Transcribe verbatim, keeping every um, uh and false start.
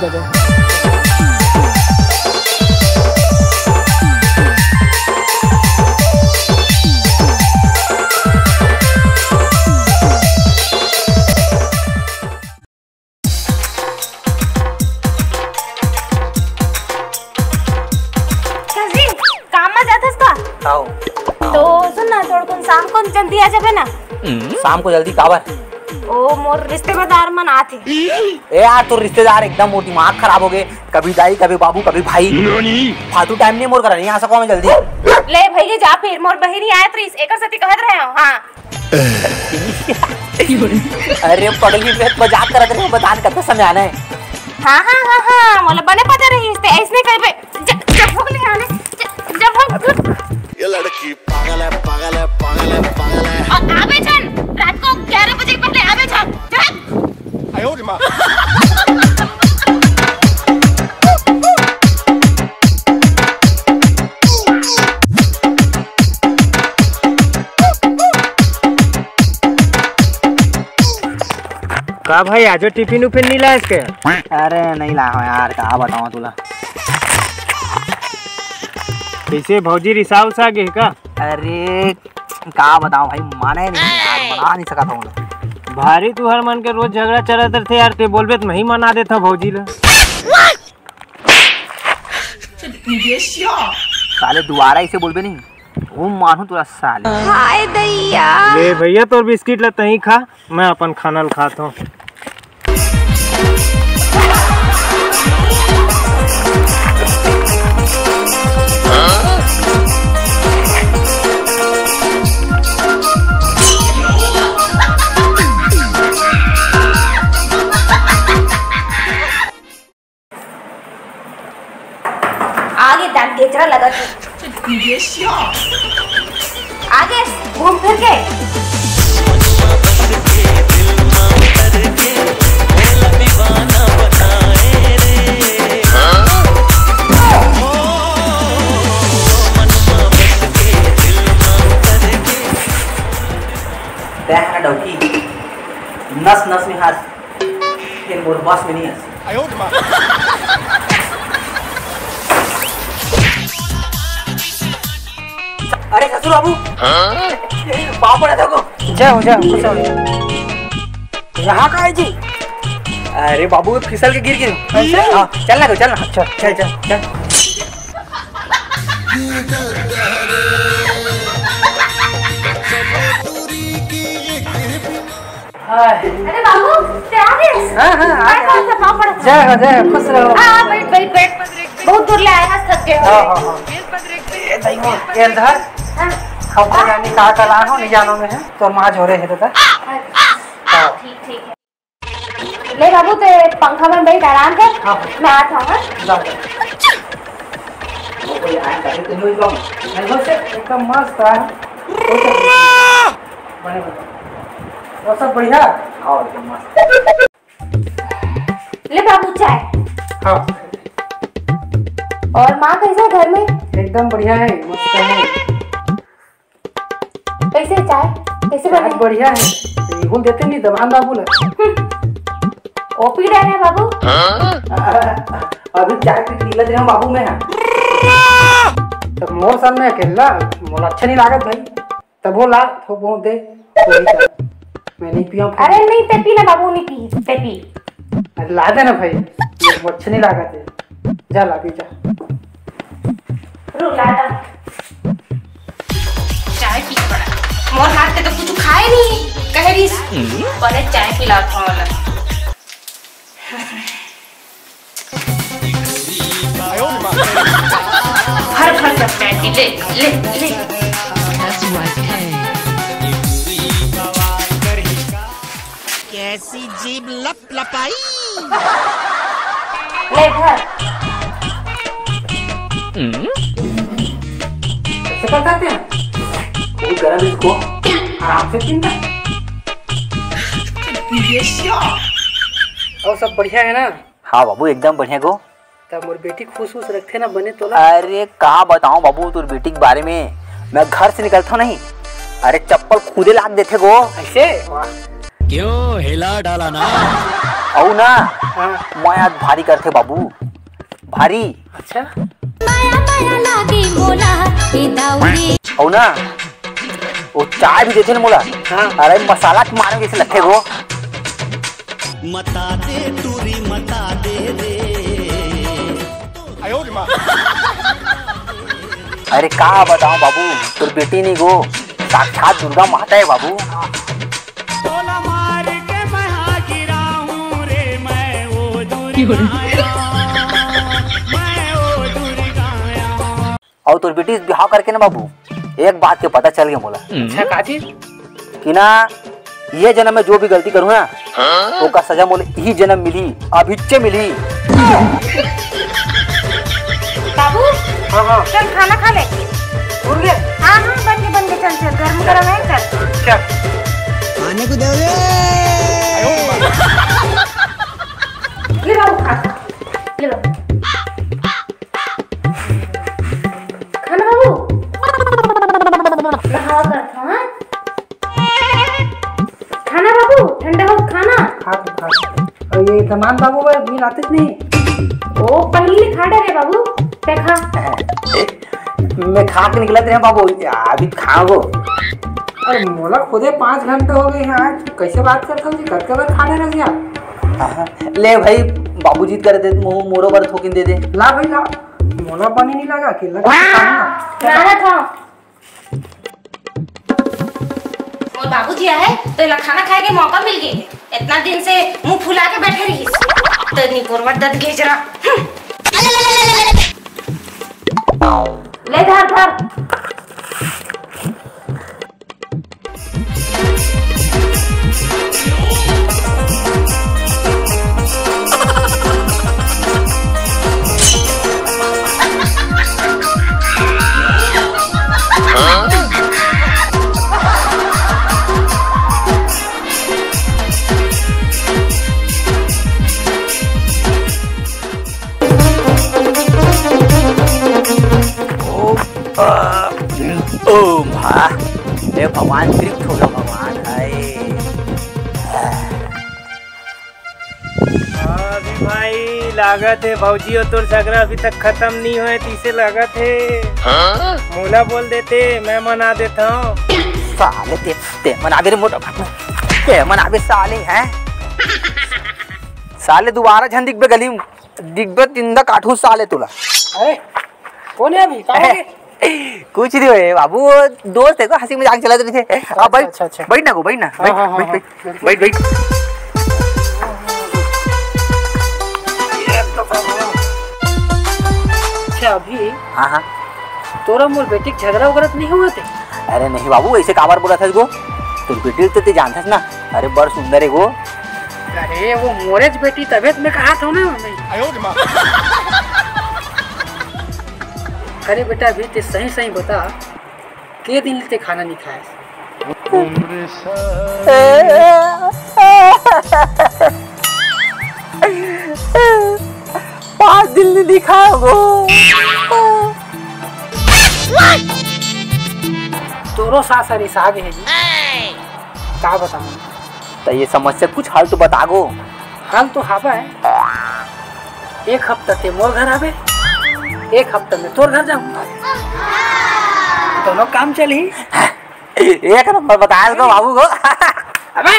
कस जी, काम में जाथस का? आओ। तो सुन ना, थोड़कुन शाम को जल्दी आ जाबे ना। शाम को जल्दी काबर? ओ, मोर रिश्तेदार मन आथे। ए यार, तोर रिश्तेदार एकदम मोर दिमाग खराब हो गए, कभी दाई, कभी बाबू, कभी भाई। फालतू टाइम नहीं मोर करा, नहीं आ सको मैं जल्दी। ले भैया, जा फिर, मोर बहिनी आयत रहीस, एकर सेती कहत रहे हो। हाँ। अरे पगली, मैं मजाक करत रहे, बता न कतना समय आना है। हाँ, हाँ, हाँ, हाँ, मोला बने पता रहीस, ते ऐसने कहबे। ज-, जब भोग ले आने, ज-, जब भोग। ये लड़की पागल है, पागल है, पागल है, पागल है। और आबे झन, रात को ग्यारह बजे के पहले आबे झन। चल। का भाई, आजो टिफिन उफिन नहीं लायस के? अरे नहीं लाया हूँ यार, का बताऊँ तुला। कैसे भौजी रिसा उसा गे का? अरे का बताऊँ भाई, माने नहीं यार, मना नहीं सकत हूँ। भारी तुहर मन के रोज झगड़ा चलत रथे यार, ते बोलबे त मैं ही मना देथव भौजी ला। साले दुबारा इसे बोलबे नहीं, वो मानू तुला साले। हाय दैया। ले भैया, तोर बिस्किट ला तहीं खा, मैं अपन खाना ल खात हूँ। आगे दान केचरा लगत है। आगे घूम फिर के। तैं हा डौकी, नस नस में हाथ, फिर मोर बस में नहीं हस। अरे ससुर बाबू, पाँव पड़त हँव। जाओ, जाओ, खुश हो। यहाँ का है जी? अरे बाबू, फिसल के गिर गिर। ऐसे? हाँ, चल ना, चल ना। अच्छा, चल, चल, चल। हाय। अरे बाबू, तैं आ गए? हाँ, हाँ, आ गए। पाँव पड़त हँव। जय हो, जय हो, खुश रहो। हाँ, हाँ, बैठ, बैठ, बैठ। बहुत दूर ले आए हँव, थक गए हँव। हाँ, हाँ, हाँ। ए, दही हो, ये धर। हाँ। हमको जानी कहाँ का लान हो, नहीं जानो में है। तोर माँ झोरे है दादा। हाँ। ठीक, ठीक है। ले बाबू, तैं पंखा में बैठ, आराम कर। हाँ। मैं आत हँव, हाँ? जा, जा। वो कोई आए करे तो नहीं होई बाबू। नहीं हो से, एकदम मस्त है। बने, बने। और सब बढ़िया? हाँ, एकदम मस्त। ले बाबू, चाय। हाँ। और माँ कैसे है घर में? एकदम बढ़िया है, मस्त है। कैसे चाय? कैसे बने? चाय बढ़िया है। ये बोल देते नहीं, दबान बाबू ला। हम्म। ओपी डर है बाबू। अभी चाय पी के निकलत रहे हँव बाबू मैं। तब मोर सामने अकेला, मोला अच्छा नहीं लागत भाई। तब वो ला, थोक बहुत दे, वही कर। मैं नहीं पिया। अरे नहीं, तैं पी ना बाबू, नहीं पी, तैं पी। अरे ला दे ना भाई, ये अच्छा नहीं लागत है। जा ला दे, जा। रुक, ला दा। चाय पी पड़ा। मोर हाथ के तो कुछ खाए नहीं, कह रही, पहले चाय पिला था वाला। भर भर सब चाय पी ले, ले, ले। कैसी जीभ लप लपाई। ले धर। ऐसे कर सकते हैं? वो गरम इसको आराम से पीना। और सब बढ़िया है ना? हाँ बाबू, एकदम बढ़िया गो। तब मोर बेटी खुश खुश रखथे ना बने तोला। अरे का बताऊं बाबू तोर बेटी के बारे में, मैं घर से निकलता नहीं, अरे चप्पल खुदे लाद देथे गो। ऐसे? वाह। क्यों हिला डाला ना? अउ ना, हाँ। मैं आज भारी करथे बाबू, भारी। अच्छा। माया माया लागे मोला, ए दाऊ रे। अउ ना, वो चाय भी देथे ना मोला। हाँ। अरे मसाला के मारे जैसे लगथे वो। मता दे टूरी मता दे रे। अरे का बताओ बाबू, तोर बेटी नहीं गो, साक्षात दुर्गा माता है बाबू। तोला मार के मैं हा गिराहूं रे, मैं ओ दुर्गा आया, मैं ओ दुर्गा आया। अउ तोर बेटी बिहाव करके ना बाबू, एक बात के पता चल गया मोला। अच्छा, का चीज? कि ना, ये जन्म में जो भी गलती करूँ ना, ओकर सजा मोला इही जन्म मिली, अभिच्चे मिली। बाबू, हाँ, हाँ। चल खाना खा ले। भूल गए? हाँ, हाँ, बन के, बन के, चल, चल, गरम गरम है, चल। चल। खाने को दे रे। ले बाबू, खा। ले बाबू। खाना बाबू। नहावा करत हव, हाँ? खाना बाबू, ठंडा हो खाना। खा तो खा। अउ ये दमान बाबू बर मिलाते नहीं। ओ, पहले खा डरे बाबू, ते खा। मैं खा के निकलत रहे बाबू, अभी खाओ। अरे मोला खुदे पाँच घंटा हो गए हैं, आज कैसे बात करता हूँ जी, कतका बार खाने लग गया। ले भाई, बाबू जिद करे दे, मो-, मोरो बर थोकिन दे दे। ला भाई ला, मोला पानी नहीं लगा, अकेला कैसे खाऊंगा? लागत हो। मोर बाबूजी आए तो एला खाना खाए के मौका मिल गई। इतना दिन से मुंह फुला के बैठे रही, तो निपोरवा दत घेचरा। हम्म। ले धर, धर। ओ, आ, ओ, भा, हे भगवान, तृप्त हो गया भगवान, हाय। अभी भाई, लागत हे भौजी, ओ तोर झगड़ा अभी तक खत्म नहीं होए, तीसे लागत हे। हाँ? मोला बोल देते, मैं मना देता हूँ। साले ते, ते मनाबे रे मोटा भाई, ते मनाबे साले, हैं? साले दोबारा झन दिखबे गली में। दिखबे तिंदा काटहूं साले तोला। अरे, कौन है अभी? कहाँ है? कुछ नहीं होए बाबू, वो दोस्त है को हंसी मजाक चलत रहिथे। अब बैठ, अच्छा, अच्छा। बैठ ना गो, बैठ ना, हाँ, बैठ, हाँ, हाँ, बैठ, हाँ। बैठ, बैठ, बैठ। अच्छा, अभी हाँ, हाँ। तोरा मोर बेटी के झगड़ा उगड़ा तो नहीं हुआ थे? अरे नहीं बाबू, ऐसे काबर बोलत हस गो? तोर बेटी तो ते जानथस ना, अरे बड़ सुंदर है गो। अरे वो मोरेच बेटी, तबे तो मैं कहा था ना। अरे बेटा, अभी ते सही सही बता, के दिन ले ते खाना नहीं खाए? पाँच दिन ले नहीं खाए गो। तोरो सास हर इस आगे है जी। का बताऊं? त ये समस्या कुछ हल तो बता गो। हल तो हावय। एक हफ्ता ते मोर घर आबे, एक हफ्ता मैं तोर घर जाऊं। दोनों काम चलही। एक नंबर बताया इसको बाबू को। अबे।